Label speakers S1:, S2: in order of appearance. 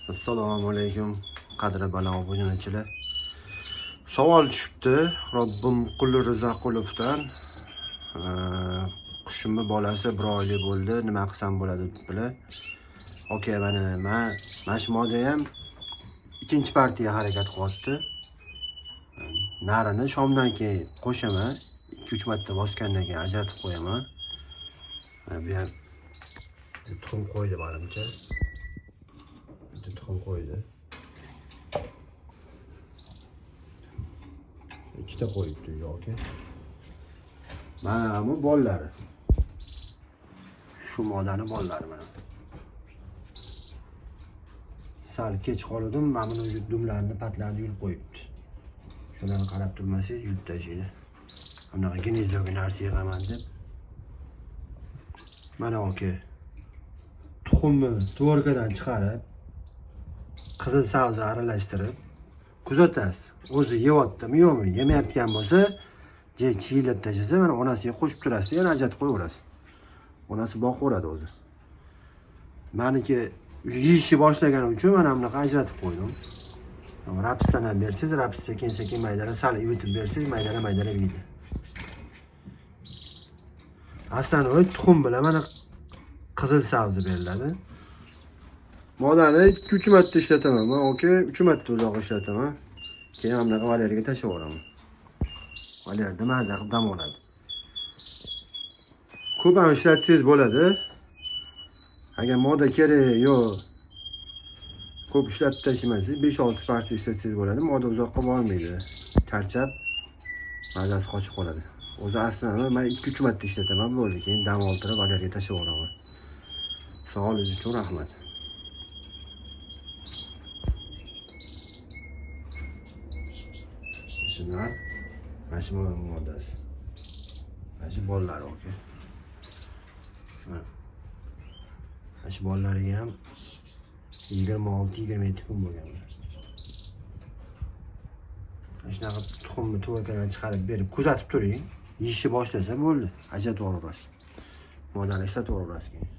S1: Assalomu alaykum, qadri balo obunachilar. Savol tushibdi Robbim Quli Rizaqulovdan. Qushimni bolasi 1 oylik bo'ldi, nima qilsam bo'ladi debdilar. Okey, mana mana shu moda ham ikkinchi partiya harakat qilyapti. Narini shomdan keyin qo'shaman, 2-3 marta bosgandan keyin ajratib qo'yaman. Mana bu ham tuxum qo'ydi menimcha. Bitta tuxum qo'ydi. Ikkita qo'yibdi yoki. Mana bu bollari. Shu modani bollari mana. Sal kech qoldim, mana buni уже dumlarini, patlarini yulib qo'yibdi. Shularni qarab turmasangiz yulib tashlaydi. Bunaqa gnezdoga narsa yig'aman deb. Mana aka. Tuxumni tvorkadan chiqarib, qizil sabzi aralashtirib kuzatasiz. O'zi yeyaptimi, yo'qmi? Yemayotgan bo'lsa, chiyillab tashlasa, mana onasiga qo'shib turasiz, yana ajratib qo'yaverasiz. Onasi boqaveradi o'zi. Meniki yeyishni boshlagani uchun mana bunaqa ajratib qo'ydim. Rapsdan ham bersangiz, raps sekin-sekin maydalab, sal ivitib bersangiz, maydalab-maydalab yeydi. Aslan o'y tuxum bilan mana qizil sabzi beriladi. Modani 2-3 marta ishlataman. Men okey, 3 marta uzoq ishlataman. Keyin bunaqa valyerga tashlab yuboraman. Valyerda maza qilib dam oladi. Ko'p ham ishlatsangiz bo'ladi. Agar moda kerak yo'q, ko'p ishlatib tashlamaysiz, 5-6 partiya ishlatsangiz bo'ladi. Moda uzoqqa bormaydi. Charchab mazasi qochib qoladi. O'zi aslida men 2-3 marta ishlataman, bo'ldi. Keyin dam oltirib valyerga tashlab yuboraman. Savolingiz uchun rahmat. Shunlar mana shu modasi. Mana shu bolalar okey. Mana shu bolalariga ham 26-27 kun bo'lgan. Mana shunaqa tuxumni tvorkadan chiqarib berib kuzatib turing. Yeyishni boshlasa bo'ldi, ajratib yuboraverasiz. Modani ishlatib yuboraverasiz keyin.